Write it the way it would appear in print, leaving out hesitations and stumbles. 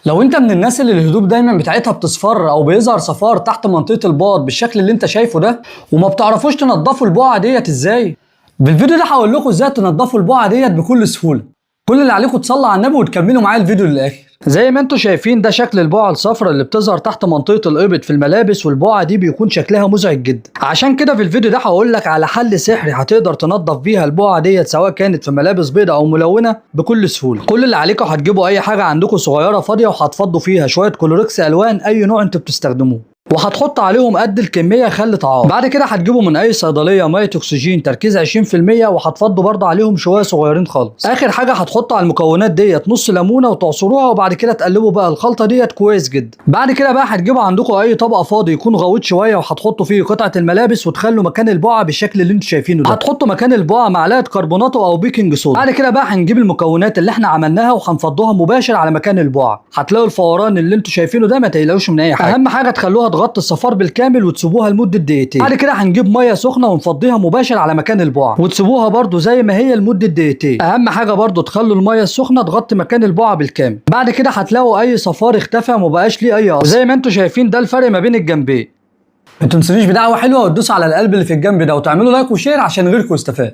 لو انت من الناس اللي الهدوم دايما بتاعتها بتصفر او بيظهر صفار تحت منطقة الباط بالشكل اللي انت شايفه ده وما بتعرفوش تنضفوا البقعة ديت ازاي، بالفيديو ده هقول لكم ازاي تنضفوا البقعة ديت بكل سهولة. كل اللي عليكم تصلوا على النبي وتكملوا معايا الفيديو للاخر. زي ما انتم شايفين ده شكل البقعة الصفراء اللي بتظهر تحت منطقة الابط في الملابس، والبقعه دي بيكون شكلها مزعج جدا. عشان كده في الفيديو ده هقول لك على حل سحري هتقدر تنظف بيها البقعة ديت سواء كانت في ملابس بيضاء او ملونة بكل سهولة. كل اللي عليكم هتجيبوا اي حاجة عندكم صغيرة فاضية وهتفضوا فيها شوية كلوركس الوان اي نوع انتوا بتستخدموه، وهتحط عليهم قد الكمية خل طعام. بعد كده هتجيبوا من اي صيدلية مية اكسجين تركيز 20% وهتفضوا برضه عليهم شوية صغيرين خالص. اخر حاجة هتحطوا على المكونات ديت نص ليمونه وتعصروها، وبعد كده تقلبوا بقى الخلطة ديت كويس جدا. بعد كده بقى هتجيبوا عندكم اي طبق فاضي يكون غويط شوية وهتحطوا فيه قطعه الملابس وتخلوا مكان البقعة بالشكل اللي انتوا شايفينه ده. هتحطوا مكان البقعة معلقه كربوناتو او baking soda. بعد كده بقى هنجيب المكونات اللي احنا عملناها وهنفضوها مباشر على مكان البقعة. هتلاقوا الفوران اللي انتوا شايفينه ده، ما تقلقوش من اي حاجة. اهم حاجة تخلوها تغطي الصفار بالكامل وتسيبوها لمدة دقيقتين. بعد كده هنجيب مية سخنة ونفضيها مباشر على مكان البقعة وتسيبوها برده زي ما هي لمدة دقيقتين. اهم حاجة برده تخلوا المية السخنة تغطي مكان البقعة بالكامل. بعد كده هتلاقوا اي صفار اختفى ومبقاش ليه اي اثر. وزي ما انتوا شايفين ده الفرق ما بين الجنبين. ما تنسونيش بدعوة حلوة وتدوسوا على القلب اللي في الجنب ده وتعملوا like و share عشان غيركم يستفاد.